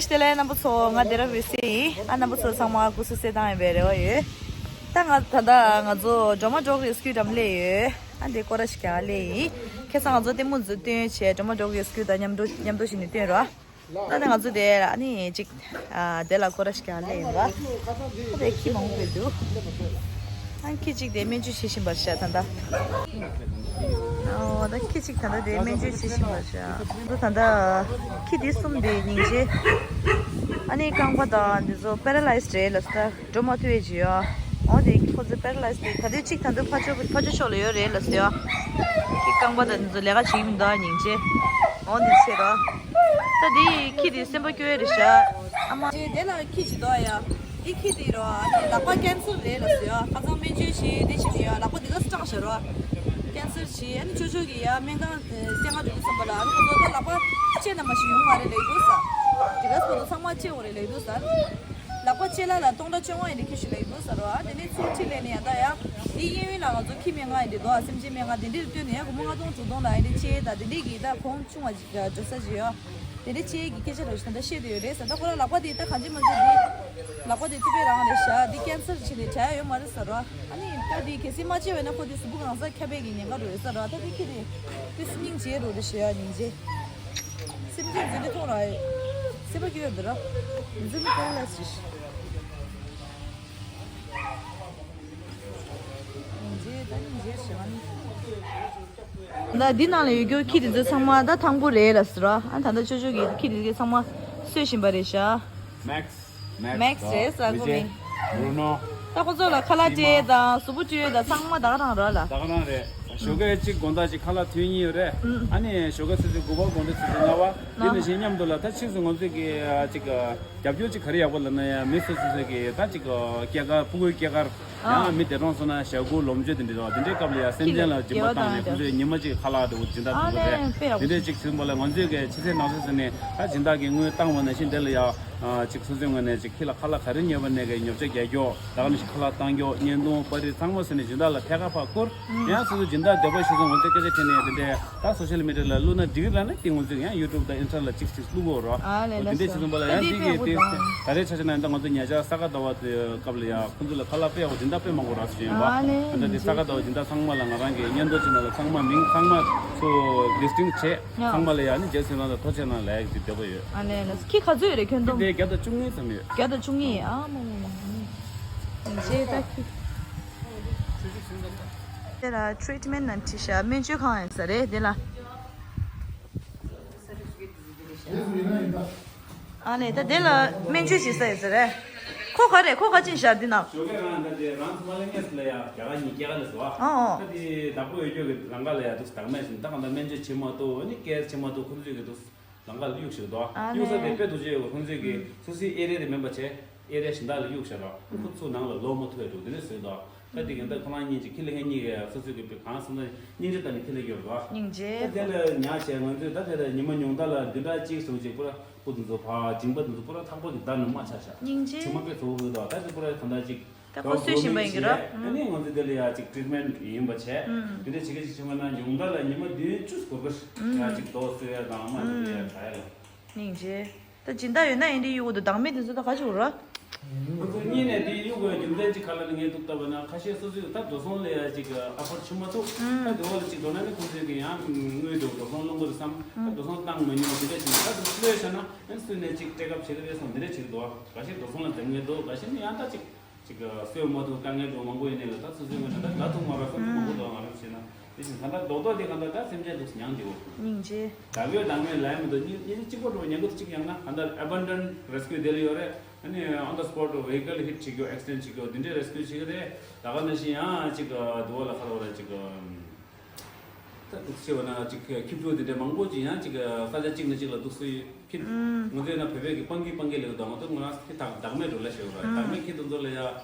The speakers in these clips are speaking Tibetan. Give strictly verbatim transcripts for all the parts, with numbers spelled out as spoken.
བདེ་ལེགས་རྣམ་པ་ཚོ། ང་སྡེ་ར་བི་སེ་ཡིན། ཨ་རྣམ་པ་ཚོ་ཚང་མ་སྐུ་གཟུགས་གསལ་ཐང་ཡིན་པའི་རེ་བ་ཡོད། ད་ང་ད་ལྟ་ང་ཚོ་སྒྲོལ་མ་ཌོག་རེ་སི་ཀིའུ་འགྲམ་སླེབས་ཡོད། ཨ་འདི་སྐོར་ར་ཞིག་རྒྱག་སླེབས་ཡིན། ཁ་སང་ང་ཚོ་ལྟད་མོ་འཛུལ་སྟོན་བྱས། སྒྲོལ་མ་ཌོག་རེ་སི་ཀིའུ་དང་མཉམ་དུ་མཉམ་དུ་ཞིག་ནས་སྟོན་རོགས། ད་ནི་ང་ཚོ་དེ་ཨ་ནི་ཅིག་ཨ་དེ་ལ་སྐོར་ར་ཞིག་རྒྱག་སླེབས་ཡིན་པ། ད་དེ་ཁྱི་མང་པོ་འདུག་ཨ་ཁྱི་གཅིག་དེ་སྨན་བཅོས་བྱེད་བཞིན་པར་ཤག་ད་ལྟ། ཨོ་ད་ཁྱི་གཅིག་ད་ལྟ་དེ་སྨན་བཅོས་བྱེད་བཞིན་པར་ཤག་འདུག་ད་ལྟ་ཁྱི་དེ་གསུམ་དེ་སྙིང་རྗེ། ཨ་ནི་རྐང་པ་དང་འདི་ཚོ་པེ་ར་ལའིཛ་རེད་ལབ་སོང་། འགྲོ་མ་ཐུབ་ཡས་ཅིག་ཡོད། འོ་དེ་ཁོ་ཚོ་པེ་ར་ལའིཛ་དེ་ད་ལྟའི་གཅིག་ད་ལྟ་ཕར་ཕྱོགས་ཕར་ཕྱོགས་ཕྱོགས་ལ་ཡོད་རེད་ལབ་སོང་། ཁྱི་རྐང་པ་དང་འདི་ཚོ་ལས་ཀ་བྱེད་ཀྱི་མི་འདུག་ཨ་སྙིང་རྗེ། འོ་འདི་ཆེ་རོ། ད་འདི་ཁྱི་དེ་སེམས་པ་སྐྱོ་ཡས་རེད་ཤག་ཨ་མ། དེ་དེ་ལ་ཁྱི་ཅིག་འདུག་ཡ། འདི་ཁྱི་དེ་རོ། ཨ་ནི་ལག་པ་ཀན་སར་རེད་ལབ་སོང་ཡ། ཁ་སང་སྨན་བཅོས་བྱས་དེ་བྱས་ནས་ཡ་ལག་པ་འདི་ག་སྐྲངས་ཤག་རོ། ཀན་སར་བྱས། ཨ་ནི་ཅོ་ཅོ་གིས་ཡ་སྨན་ཁང་སྟོན་ག་འགྲོ་གི་བསམ་པ་ལ། ཨ་ནི་ཁོ་ཚོ་ད་ལག་པ་ལྕེ་ན་མ་ཞིག་ཡོང་མ་རེད་ལབ་འདུག་ས། དེ་ག་ཁོ་ཚོ་ཚང་མ་ལྕེ་འོ་རེད་ལབ་འདུག་ས། ལག་པ་ལྕེ་ལ་ལ་སྟོང་ཕྲག་བཅོ་ལྔ་ཡིན་དེ་ཁྱི་ཞིག་ལབ་འདུག་ས་རོ། ཨ་དེ་ནས་ཚུར་ཁྲིད་ལས་ནས་ཡ་ད་ཡ། འདི་གཡས་གཡོན་ལ་ང་ཚོ་ཁྱི་སྨན་ཁང་ཡིན་དེ་འདུག་ཨ་སེམས་ཅན་སྨན་ཁང་དེ་འདྲ་ལ་སྟོན་ནས་ཡ་སྒོར་མོ་ལྔ་སྟོང་དྲུག་སྟོང་ལ་ཡིན་དེ་ཆེ་ད་དེ་འདྲས་ཀྱི་ད་གོང་ཆུང་བ་ཅིག་འགྲོ་ས་ཅིག་ཡོད། དེ་འདྲའི་ཆེ་གི་སྐད་ཆ་རེ་ཞིག་ད་ལྟ་བཤད་དུ་ཡོད་རེད་ཟེར། ད་ཁོ་རང་ལག་པ་དེ་ད་གང་ཅི་མ་ཅི་དེ། ལག་པ་དེ་ཐུག་པའི་རང་རེད་ཤག་འདི་ཀན་སར་བྱས་ནས་བྲལ་ཡོད་མ་རེད་ཟེར་རོ། ཨ་ནི་ད་དེ་གལ་སྲིད་མ་བྱས་པ་ན་ཁོ་དེ་གཟུགས་པོ་གང་སར་ཁྱབ་པའི་གི་ཉེན་ཁ་རེད་ཟེར་རོ། ད་དེ་ཁྱི་དེ་དེ་སྙིང་རྗེ་རུ་རེད་ཤག་སྙིང་རྗེ། སེམས་ཅན་འཛིན་གྲྭ་ཐོག་ར་སེམས་པ་སྐྱོ་ཡོད་འདི་ར། འཛིན་གྲྭ་ལ་སི་སྙིང་རྗེ་ད་སྙིང་རྗེ་ཞེ་བ་ནི། ད་འདི་ནང་ལ་ཡོད་རྒྱུ་ཁྱི་དེ་ཚོ་ཚང་མ་ད་ཐང་པོ་རེད་ལབ་ཟེར་ར། ཨ་ད་ལྟ་ཅོ་ཅོ་གིས་ཁྱི་དེ་ཚོ་ཚང་མ་གསོ་བཞིན་པ་རེད་ཤག་མེག་སི། མེག་སི་རེད་ཟེར་གོ་མི། བྷུ་རུ་ནོ། ད་ཁོ་ཚོ་ལ་ཁ་ལག་སྤྲད་དང་གཟུགས་པོ་བཅོས་དང་ཚང་མ་ད་ག་རང་ར་ལ། ད་ག་རང་རེད། ཞོགས་ཀས་གཅིག་དགོང་དག་གཅིག་ཁ་ལག་ཐོན་གྱི་ཡོད་རེད། ཨ་ནི་ཞོགས་ཀས་ཆུ་ཚོད་དགུ་པ་དགོང་དྲོ་ཆུ་ཚོད་ལྔ་པ། དེ་ནང་བཞིན་མཉམ་དུ་ལ་ད་ཕྱིས་སུ་ང་ཚོས་ཀྱི་ཅིག་རྒྱབ་སྐྱོར་ཅིག་ག་རེ་ཡག་པོ་ལབ་ན་ཡང་མི་སོ་སོ་སོ་གི་ད་ཅིག་སྐྱེས་སྐར་ཕྲུ་གུའི་སྐྱེས་སྐར། ཡང་མི་འདས་གྲོངས་སོང་ན་ཞག་དགུ་ལོ་མཆོད་དེ་འདྲ་རེད་བ། དེ་འདྲའི་སྐབས་ལ་ཡང་སེམས་ཅན་ལ་སྦྱིན་པ་བཏང་ནས་ཁོང་ཚོས་ཉི་མ་གཅིག་ཁ་ལག་འདྲ་བོ་སྦྱིན་བདག་ཨ་གཏོང་དགོས་རེད། ནས་དཔེ་ཡག་པོ་དེ་འདྲའི་ཅིག་ཚུན་པ་ལ་ང་ཚོས་གི་ཕྱི་གསལ་ནང་གསལ་ཟེར་ནས་ད་སྦྱིན་བདག་གི་དངུལ་བཏང་བ་ནང་བཞིན་དེ་ལ་ཡང་ཅིག་སོ་སོའི་ངོས་ནས་ཅིག་ཁྱི་ལ་ཁ་ལག་ག་རེ་ཉོས་པ་ནས་གི་ཉོ་ཆ་རྒྱག་རྒྱུ་ད་ག་ནང་བཞིན་ཁ་ལག་བཏང་རྒྱུ་བརྙན་ཐུང་པར་རིས་ཚང་མ་ཟེར་ནས་སྦྱིན་བདག་ལ་ཐད་ཀར་ཕར་བསྐུར། ཡང་སོ་སོ་སྦྱིན་བདག་འདོད་པ་ཞིག་སོང་ང་ཚོས་སྐད་ཆ་དྲིས་ནས་དེ་འདྲའི་ད་སོ་ཤལ་མི་ཌི་ཡ་ལ་བླུགས་ན་འགྲིག་གི་རེད་ན་དེ་ང་ཚོས་ཡང་ཡུ་ཊུབ་དང་ཨིན་སི་ཊ་ལ་ཅིག་ཅིག་བླུག་དགོས་རེད་བ། ཨ་ལས་འོ་དེ་ལགས་འདྲའི་སོ། ཕྱིན་ཙམ་པ་ལ་ཡང་འདི་དཔེ་དེ་ཡག་པོ་འདུག་ད་རེས་ཆ་བཞག་ན་ད་ང་ཚོ་ཉེ་ཆར་ས་ག་ཟླ་བ་དེ་སྐབས་ལ་ཡང་ཁོང་ཚོ་ལ་ཁ་ལག་དཔེ་ཡག་པོ་སྦྱིན་བདག་དཔེ་མང་པོ་རག་སོང་ཡོད་པ། ཨ་ལས་ཨ་ད་དེ་ས་ག་ཟླ་བ་སྦྱིན་བདག་ཚང་མ་ལ་ང་རང་གི་བརྙན་ཐུང་ཅིག་ནང་ལ་ཚང་མ་མིང་ཚང་མ་ཚུར་ལིས་ཊིང་བྱས། ཡ། ཚང་མ་ལ་ཡང་ནི་རྗེས་སུ་ཡི་རང་དང་ཐུགས་རྗེ་གནང་ལབ་ཡག་གི་འདོད་པ་ཡོད། ཨ་ལས་ལགས། ཁྱི་ག་ཚོད་རེད་ཁྱོན་ཁྱི་བསྡོམས། དེ་བརྒྱ་དང་བཅུ་གཉིས་ཙམ་ཡོད། བརྒྱ་དང་བཅུ་གཉིས། ཨ་མ་མ་མ་མ། རྗེས་ད་ཁྱི། དེ་ལ་ཊི་རིཊ་མེན་ཊི་ནང་ཁྲིད་ཤག་སྨན་བཅོས་ཁང་ཡིན་ས་རེད་དེ་ལ། ཨ་ལས་ད་དེ་ལ་སྨན་བཅོས་བྱེད་ས་ཡོད་ས་རེད། ཁོ་ག་རེད་ཁོ་ག་ཅིན་ཤག་འདི་ནང་། ཞོགས་ཀས་རང་ད་དེ་རང་ཚོ་མ་ལེ་ངེས་ལ་ཡ་རྒྱ་གར་གཉིས་སྐྱེ་ག་ལ་ཟེར་བ། ཨོ་ཨོ། ད་དེ་བདག་པོ་ཡོད་རྒྱུ་གི་རང་ག་ལ་ཡ་འདུག་བདག་མེད་ཟིན་ད་གང་ལྟར་སྨན་བཅོས་བྱེད་མ་ཐུབ་ཨ་ནི་སྐྱེལ་བྱེད་མ་ཐུབ་ཁོ་ཚོས་གི་འདུག་ལམ་ཁ་ལ་གཡུག་ཞིག་འདུག་ཨ་གཡུག་ས་དེ་ལས་དཔེ་འདུག་ཅེས་ཡོད་ཁོང་ཚོས་ཀྱི་ཨུམ། སོ་སོའི་ཨེ་རི་ཡ་དེ་མིན་པ་བྱས་ཨེ་རི་ཡ་གཞན་དག་ལ་གཡུག་བཞག་རོགས་ཁོ་ཚོ་ནང་ལ་ལོག་མ་ཐུབ་ཡ་འདུག་དེ་འདྲ་ཟེར་འདུག་ད་དེ་ག་ད་ཁོ་རང་གཉིས་ཀྱིས་ཁྱི་ལ་ངེད་གཉིས་ཀྱིས་སོ་སོའི་གི་གང་བསམ་ན་སྙིང་རྗེ་བཏང་ནས་ཁྱི་ལ་གཡུག་རོགས། སྙིང་རྗེ། ད་དེ་ལ་ཉག་བྱས་ང་ཚོས་ད་དེ་ལ་ཉི་མ་ཉུང་མཐའ་ལ་བདུན་ཕྲག་གཅིག་སོང་ཅིག་པུ་ར་སྤུ་དེ་ཚོ་ཕར་མཇིང་པ་དེ་ཚོ་པུ་ར་ཐག་པ་གི་བརྡར་ནས་མར་ཆག་ཤག་སྙིང་རྗེ། མཇིང་པ་དཔེ་ཚ་པོ་འདུག་ད་དེ་པུ་ར་གང་ལྟར་ཅིག་ད་ཁོ་གསོས་བཞིན་པ་ཡིན་གྱི་ར། ཨ་ནི་ང་ཚོ་དེ་ལ་ཡ་ཅིག་ཊི་རིཊ་མེན་ཊི་ཡིན་པ་བྱས། ཨུམ། དེ་འདྲ་བྱེད་ཀྱི་ཅིག་བྱུང་བ་ན་ཉུང་མཐའ་ལ་ཉི་མ་བདུན་བཅུ་འགོར་གི་ཡ་ཅིག་རྡོ་གསོས་ཡ་དང་མ་འདི་ཡ་ཨུམ། དྲ་ཡ་ལ། སྙིང་རྗེ། ད་སྦྱིན་བདག་ཡོད་ན་ཨེ་འདྲ་གཡུག་དགོས་འདུག་བདག་མེད་དེ་ཚོ་ད་ག་ཞིག་ར། ང་ཚོ་གཉིས་ནས་དེ་གཡུག་དགོས་རྒྱུ་མཚན་ཅིག་ག་ལ་ནི་ངས་འདུག་བལྟས་པ་ན་ཁ་ཤས་སོ་སོས་ད་འགྲོ་སོང་ལ་ཡ་ཅིག་ཨ་ཕོར་ཌི་བྱེད་མ་ཐུབ། ཨུམ། ད་དེ་བ་ལ་ཅིག་འགྲོ་ན་ནི་ཁོང་ཚོས་ཀྱི་ཡང་དངུལ་འདུག་འགྲོ་སོང་སློང་དགོས་རེད་བསམ། ད་འགྲོ་སོང་བཏང་མ་མྱོང་དེ་འདྲ་ཅིག་ད་དུ་བློས་བྱས་ན་ཨེ་སུ་ནས་ཅིག་ཊེག་ཨབ་བྱེད་ཀྱི་རེད་བསམ་དེ་འདྲ་ཅིག་འདུག་ག་ཤེད་འགྲོ་སོང་ལ་འཛེམ་མཁན་འདུག་ག་ཤེད་ནི་ཡང་ད་ཅིག་ཅིག་གསོས་མ་ཐུབ་དཀའ་ངལ་འདུག་མང་པོ་ཡིན་ནའི་ལ་ད་སོ་སོའི་ངོས་ནས་ད་ལ་ཐུག་མ་ར་སོ་ཐུག་མང་པོ་འདུག་ང་རང་བྱས་ན་དེ་བཞིན་ད་ལྟ་རྡོག་རྡོག་དེ་གང་ལྟར་ད་སེམས་ཅན་འདུག་མྱང་འདི་འོ། སྙིང་རྗེ། ད་གོས་ད་ངོས་ལ་ཡ་མི་འདུག་ཉིན་ཉིན་གཅིག་པོ་འགྲོ་ཉེན་ཁ་གཅིག་ཡང་ན་གང་ལྟར་ཨེ་བན་ཌན་རེ་སི་ཀིའུ་དེ་ལ་ཡོད་རེད། ཨ་ནི་on the spot vehicle hit བྱེད་རྒྱུ་accident བྱེད་རྒྱུ་འདི་འདྲའི་རེ་སི་ཀིའུ་བྱེད་ཀྱི་རེད། ད་ག་ནང་བཞིན་ཡང་ཅིག་འདི་བ་ལ་ཁ་ལོ་ར་ཅིག་ད་འདུག་སེ་བ་ན་ཅིག་ཁྱི་ཕྲུག་དེ་འདྲ་མང་པོ་ཅིག་ཡང་ཅིག་ས་ཆ་གཅིག་ནས་གཅིག་ལ་འདུག་སེ་ཁྱི། ང་ཚོའི་ན་བོད་པའི་གི་སྤང་ཀི་སྤང་ཀི་ལབ་དང་ང་ཚོ་ང་རང་ཁྱི་བདག་བདག་མེད་འགྲོ་ལ་ཞེས་པ་བདག་མེད་ཁྱི་དེ་ཚོ་ལ་ཡ་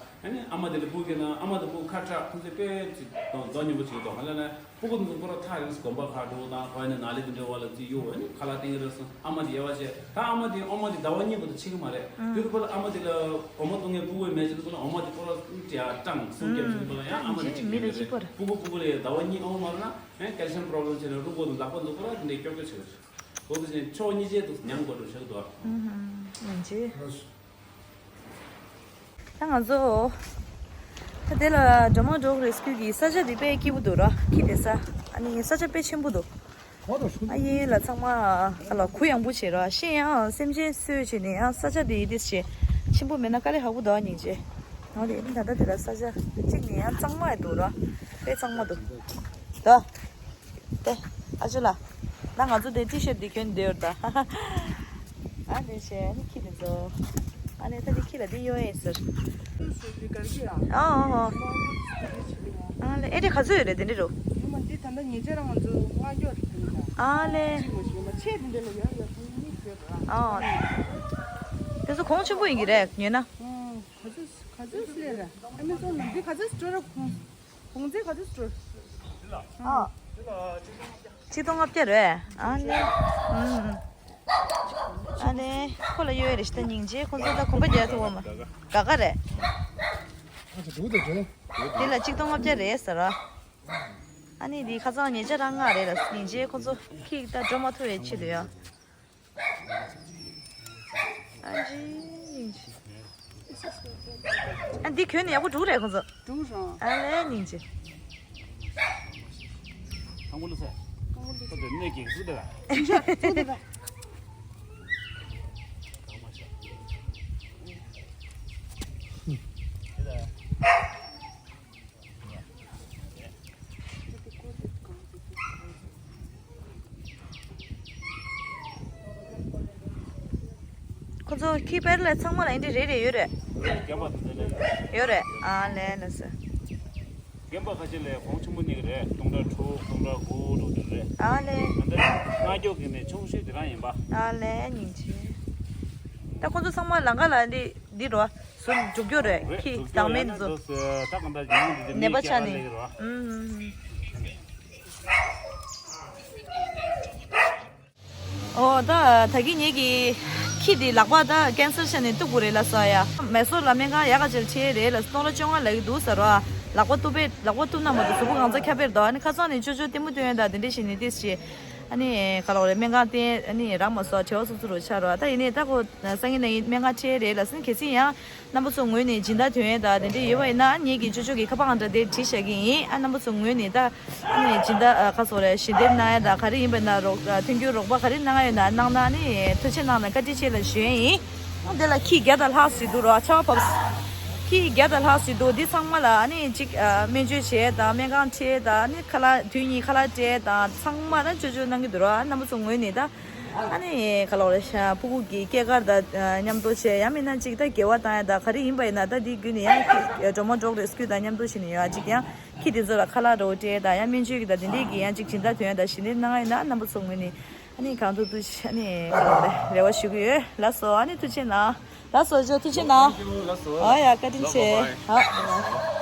ཨ་ནི་ཨ་མ་དེ་ལ་སྤུ་གི་ན་ཨ་མ་དང་སྤུ་ཁ་ཁྲག་ཁོང་ཚོས་དཔེ་ཅིག་རྡོ་སྙོམས་པོ་ཅིག་དང་ཧ་ལ་ན་སྤུ་གུ་དེ་ཚོ་པུ་ར་ཐག་རིང་སེ་དགོན་པ་ཁག་འགྲོ་དང་ཧོ་ཡ་ནི་ནག་ལི་དེ་འདྲའི་བ་ལ་ཚུར་གཡུག་ཨ་ནི་ཁ་ལག་སྟེང་གི་རེ་སོང་ཨ་མ་དེ་ཡ་བ་བྱས་ད་ཨ་མ་དེ་ཨ་མ་དེ་ཟླ་བ་གཉིས་བར་དུ་འཆི་གི་མ་རེད། དེ་ཚོ་པུ་ར་ཨ་མ་དེ་ལ་འོ་མ་བཏུང་མཁན་སྤུ་གུ་མེད་ཅིག་དེ་ཚོ་ལ་འོ་མ་དེ་པུ་ར་ཡ་སྐྲངས་སུ་སྐྱབས་སུ་པུ་ར་ཡ་ཨ་མ་དེ་འཆི་གི་མེད་རེད། སྤུ་གུ་སྤུ་གུ་ལ་ཡ་ཟླ་བ་གཉིས་ཨ་མ་མ་རེད་ན། ཨེ་ཀལ་ཤི་ཡམ་པོ་རོབ་ལེམ་བྱས་ནས་རུ་མགོ་དང་ལག་པ་འདུག་པ་ར་དེ་འདྲའི་སྐྱོ་སྐྱོ་བྱེད་ཀྱི་རེད། ཁོ་ཚོ་ཕྱོགས་གཉིས་ཆའི་ཐོག་མྱང་དགོས་འགྲོ་ཆགས་འདུག་ཨ། ཡིན་གྱི། ད་ང་ཚོ་ད་དེ་ལ་སྒྲོལ་མ་ཌོག་རེ་སི་ཀིའུ་གི་ས་ཆ་དེ་དཔེ་སྐྱིད་པོ་འདུག་ར། ཁྱི་དེ་ས་ཨ་ནི་ས་ཆ་དཔེ་ཆེན་པོ་འདུག་ཨ་ཡེ་ལ་ཚང་མ་ཨ་ལ་གུ་ཡངས་པོ་བྱེད་ར། ཤེས་ཡང་སེམས་ཅན་གསོས་བྱས་ནས་ཡང་ས་ཆ་དེ་ཡི་དེ་བྱེད། ཆེན་པོ་མེད་ན་དཀའ་ལས་ཁག་པོ་འདུག་ཨ། སྙིང་རྗེ། ཨ་དེ་ད་ལྟ་དེ་ལ་ས་ཆ་གཅིག་ནས་ཡང་གཙང་མ་ཡང་འདུག་ར། དཔེ་གཙང་མ་འདུག་ད། ཏེ། ཨ་ཅོ་ལགས། ད་ང་ཚོ་དེ་ཊི་ཤར་ཊི་འདི་གྱོན་བསྡད་ཡོད་ད། ཨ་ནི་བྱས་ཨ་ནི་ཁྱི་དེ་ཚོ། ཨ་ནི་ད་དེ་ཁྱི་ལ་དེ་གཡོག་ཡས་ཟེར། ཨ་ཨ་ཨ། ཨ་ལེ་ཨེ་དེ་ག་ཚོད་ཡོད་རེད་དེ་འདྲ་རུ། ཨ། དེ་ཚོ་གོང་ཆེན་པོ་ཡིན་གྱི་རེད་ཉོས་ན། ཨ། ག་ཚོད་ག་ཚོད་སླེབས་རེད། ཨ་མི་ཚོ་ནང་འདི་ག་ཚོད་སྤྲོད་རེད་གོང་། གོང་ཚད་ག་ཚོད་སྤྲོད། ཨ། ཆིག་སྟོང་ལྔ་བརྒྱ་རེད། ཨ་ལེ། ཨ་ལེ། ཁོ་ལ་གཡོག་ཡས་རེད་ཤི་ད་སྙིང་རྗེ། ཁོ་ཚོ་ད་གོམ་པ་རྒྱག་ཐུབ་བ་མ། དགའ་དགའ་རེད། དེ་ལ་ཆིག་སྟོང་ལྔ་བརྒྱ་རེད་ཟེར་ར། ཨ་ནི་འདི་ཁ་སང་ཉེ་ཆར་རང་མངགས་རེད་ལ་སྙིང་རྗེ། ཁོ་ཚོ་ཁྱི་ད་འགྲོ་མ་ཐུབ་པའི་ཆེད་དུ་ཡ། ཨ་ཇི། ཨ་འདི་གྱོན་ནས་ཡག་པོ་འགྲོ་གི་རེད་ཁོ་ཚོ། འགྲོ་གི་རེད། ཨ་ལེ་སྙིང་རྗེ། ཁང་པ་ལ་ཟེར། ཁང་པ་ལ་ཟེར། ནས་གེགས་སུ་དེ་ལ། ཨ་ཇ་ཚོ་དེ་ལ། ཁོ་ཚོ་ཁྱི་དཔེར་ལ་ཚང་མ་ལ་ཨེ་འདྲ་རེ་རེ་ཡོད་རེད། རྒན་པ་དེ་ཚོ་ལ་ཡོད་རེད། ཨ་ལེ་ལ་ཟེར། རྒན་པ་ཁ་ཤས་ལ་གོང་ཆེན་པོ་གཉིས་ཀྱི་རེད། སྟོང་ཕྲག་དྲུག་སྟོང་ཕྲག་དགུ་འགྲོ་དེ་རེད། ཨ་ལེ། ད་ལྟ་སྔ་སྐྱོག་གི་ནས་ཆུང་ཤོས་དེ་རང་ཡིན་པ། ཨ་ལེ་སྙིང་རྗེ། ད་ཁོ་ཚོ་ཚང་མ་ལམ་ཁ་ལ་འདི་འདི་རོ། ཟུར་འཇུག་རྒྱུ་རེད། རེད། ཁྱི་འཇུག་རྒྱུ་བདག་མེད་ཡང་ན་ཚོ། ད་གང་ལྟར་ཉུང་འདི་ནད་པ་ཆགས་ནས། ཨུམ། ཨོ་ད་ད་གིན་ངེད་ཀྱི་ཁྱི་དེ་ལག་པ་ད་ཀན་སར་ཆགས་ནས་གཏུབ་དགོས་རེད་ལབ་སོང་ཡ། མེ་སོར་ལ་སྨན་ཁང་ཡག་ག་ཅིག་ཁྲིད་རེད་ལབ། སྟོང་ཕྲག་བཅོ་ལྔ་ལབ་ཀྱི་འདུག་ཟེར་རོ། ལག་པ་གཏུབ་པས་ལག་པ་གཏུབ་ན་མ་གཏོགས་གཟུགས་པོ་གང་ཚང་ཁྱབ་པ་རེད་དོ། ཨ་ནི་ཁ་སང་ནས་ཅོ་ཅོ་ལྟད་མོ་སྟོན་ཡ་ད་དེ་འདྲ་བྱས་ནས་ཏོག་ཙམ། ཨ་ནི་ག་ལབ་རེད། སྨན་ཁང་བསྟན་ཨ་ནི་རག་མ་སོང་། བྲེལ་བ་ཚུབ་ཚུབ་རུ་ཆགས་རོ། ད་ཡིན་ནའི་ད་ཁོ་སང་ཉིན་གནངས་ཉིན་སྨན་ཁང་ཁྲིད་རེད་ལབ་སོང་། གལ་སྲིད་ཡང་རྣམ་པ་ཚོ་ངོས་ནས་སྦྱིན་བདག་ཐོན་ཡས་དང་དེ་འདྲ་ཡོད་པ་ཡིན་ན་ངེད་ཀྱིས་ཅོ་ཅོ་གི་ཁ་པར་ཨང་གྲངས་དེ་བྲིས་བཞག་གི་ཡིན། ཨ་རྣམ་པ་ཚོ་ངོས་ནས་ད་ཨ་ནི་སྦྱིན་བདག་ཨ་ཁ་སོ་རེ་ཞལ་འདེབས་གནང་ཡས་དང་ག་རེ་ཡིན་པ་ཡིན་ན་རོགས་ཨ་མཐུན་འགྱུར་རོགས་པ་ག་རེ་གནང་ཡས་ཡོད་ན་གནང་ན་ཨ་ནི་ཐུགས་རྗེ་གནང་ལ་བཀའ་དྲིན་ཆེ་ལ་ཞུ་ཡས་ཡིན། ཨ་དེ་ལ་ཁྱི་བརྒྱ་དང་ལྷག་ཙམ་འདུག་རོ། ཆར་པ་བབས། ཁྱི་བརྒྱ་དང་ལྷག་ཙམ་འདུག་འདི་ཚང་མ་ལ་ཨ་ནི་གཅིག་ཨ་སྨན་བཅོས་བྱས་དང་སྨན་ཁང་ཁྲིད་དང་ཨ་ནི་ཁ་ལག་དུས་གཉིས་ཁ་ལག་སྤྲད་དང་ཚང་མ་ད་ཅོ་ཅོ་གནང་གི་འདུག་རོ། ཨ་རྣམ་པ་ཚོ་ངོས་ནས་ད། ཨ་ནི་ག་ལབ་རེད་ཤག་ཕྲུ་གུ་གི་སྐྱེས་སྐར་དང་མཉམ་དུ་བྱས། ཡང་མིན་ན་ཅིག་ད་དགེ་བ་བཏང་ཡ་ད་ག་རེ་ཡིན་པ་ཡིན་ན་ད་འདི་བརྒྱུད་ནས་ཡང་ཁྱི་སྒྲོལ་མ་ཌོག་རེ་སི་ཀིའུ་དང་མཉམ་དུ་བྱས་ནས་ཡོད། ཨ་ཅིག་ཡང་ཁྱི་དེ་ཚོ་ལ་ཁ་ལག་འདྲ་བོ་སྤྲད་དང་ཡང་སྨན་བཅོས་ཀྱི་དང་དེ་འདྲས་ཀྱི་ཡང་ཅིག་སྦྱིན་བདག་ཐོན་ཡ་དང་ཞལ་འདེབས་གནང་ཡ་ཡིན་ན་རྣམ་པ་ཚོ་ངོས་ནས་ཨ་ནི་གང་ཐུབ་ཐུབ་ཨ་ནི་ག་ལབ་རེད་རེ་བ་ཞུ་གི་ཡོད། ལགས་སོ། ཨ་ནི་ཐུགས་རྗེ་གནང་། ལགས་སོ་ཅོ་ཐུགས་རྗེ་གནང་། ལགས་སོ། ཨ་ཡ་བཀའ་དྲིན་ཆེ། ལགས་སོ། ཨ།